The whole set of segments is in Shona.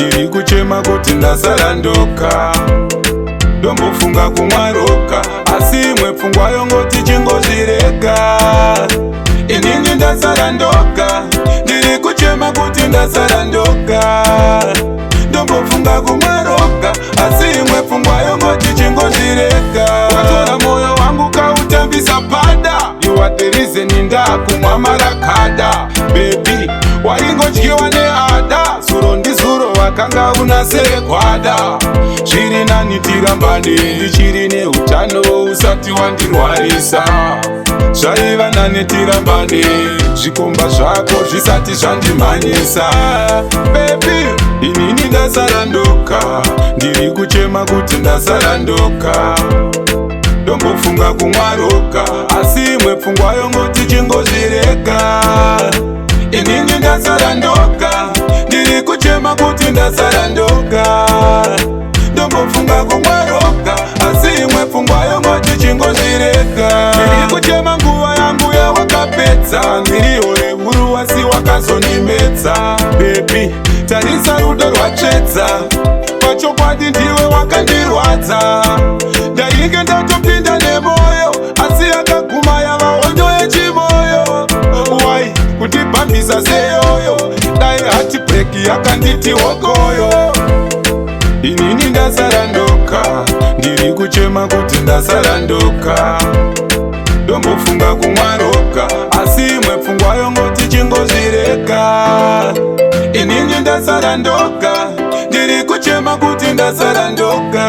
Ndiri kuchema kuti ndasara ndoga. Ndombofunga kumwa roga, asi imwe pfungwa yongoti chingozvirega. Inini ndasara ndoga, ndiri kuchema kuti ndasara ndoga. Ndombofunga kumwa roga, asi imwe pfungwa yongoti chingozvirega. Watora moyo wangu kautambisa pada. You are the reason ndakumwa marakada. Baby, waingodyiwa neada. Zuro ndizuro wakanga una sekwada. Zviri nani tirambane ndichiri neutano usati wandirwarisa. Zvaiva nani tirambane zvikomba zvako zvisati zvandimhanyisa. Baby, inini ndasara ndoga, ndiri kuchema kuti ndasara ndoga. Ndombofunga kumwa roga, asi imwe pfungwa yongoti chingozvirega. Inini ndasara ndoga, ndiri kuchema kuti ndasara ndoga. Ndombofunga kumwa roga, asi imwe pfungwa yongoti chingozvirega. Ndiri kuchema nguva yangu yawakapedza, ndiriwo rehuru asi wakazondimedza. Baby, tarisa rudo rwatsvedza, pachokwadi ndiwe wakandirwadza. Ndainge ndatopinda nemoyo, asi yakaguma yava hondo yechimoyo. Wai kundibhambisa seyoyo? Dai heartbreak yakanditi hokoyo. Inini ndasara ndoga, ndiri kuchema kuti ndasara ndoga. Ndombofunga kumwa roga, asi imwe pfungwa yongoti chingozvirega. Inini ndasara ndoga, ndiri kuchema kuti ndasara ndoga.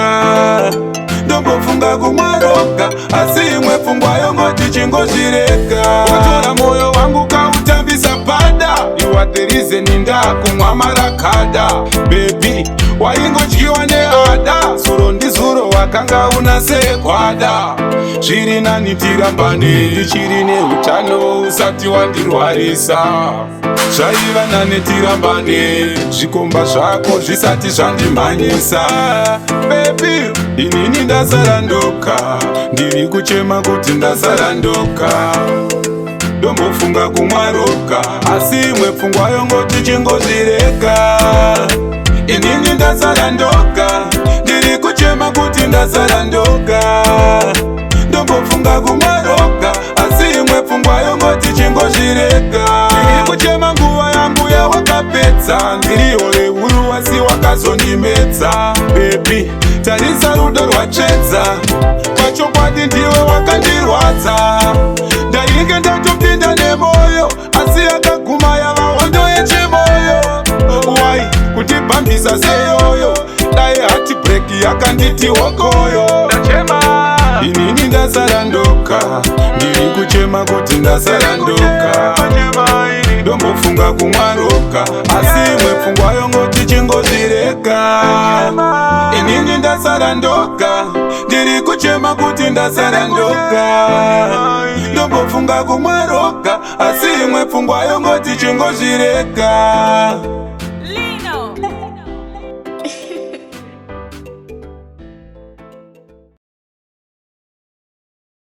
Ndombofunga kumwa roga, asi imwe pfungwa yongoti chingozvirega. Watora moyo wangu kautambisa pada. You are the reason ndakumwa marakada. Baby, waingodyiwa neada. Zuro ndizuro wakanga una sekwada. Zviri nani tirambane ndichiri neutano usati wandirwarisa. Zvaiva nani tirambane zvikomba zvako zvisati zvandimhanyisa. Baby, inini ndasara ndoga, ndiri kuchema kuti ndasara ndoga. Ndombofunga kumwa roga, asi imwe pfungwa yongoti chingozvirega. Inini ndasara ndoga, ndiri kuchema kuti ndasara ndoga. Ndombofunga kumwa roga, asi imwe pfungwa yongoti chingozvirega. Ndiri kuchema nguva yangu yawakapedza, ndiriwo rehuru asi wakazondimedza. Baby, tarisa rudo rwatsvedza, pachokwadi ndiwe wakandirwadza. Ndainge ndatopinda nemoyo, asi yakaguma yava hondo yechimoyo. Wai kundibhambisa seyoyo? Dai heartbreak yakanditi hokoyo. Inini ndasara ndoga, ndiri kuchema kuti ndasara ndoga. Ndombofunga kumwa roga, asi imwe pfungwa yongoti chingozvirega. Inini ndasara ndoga, ndiri kuchema kuti ndasara ndoga. Ndombofunga kumwa roga, asi imwe pfungwa yongoti chingozvirega.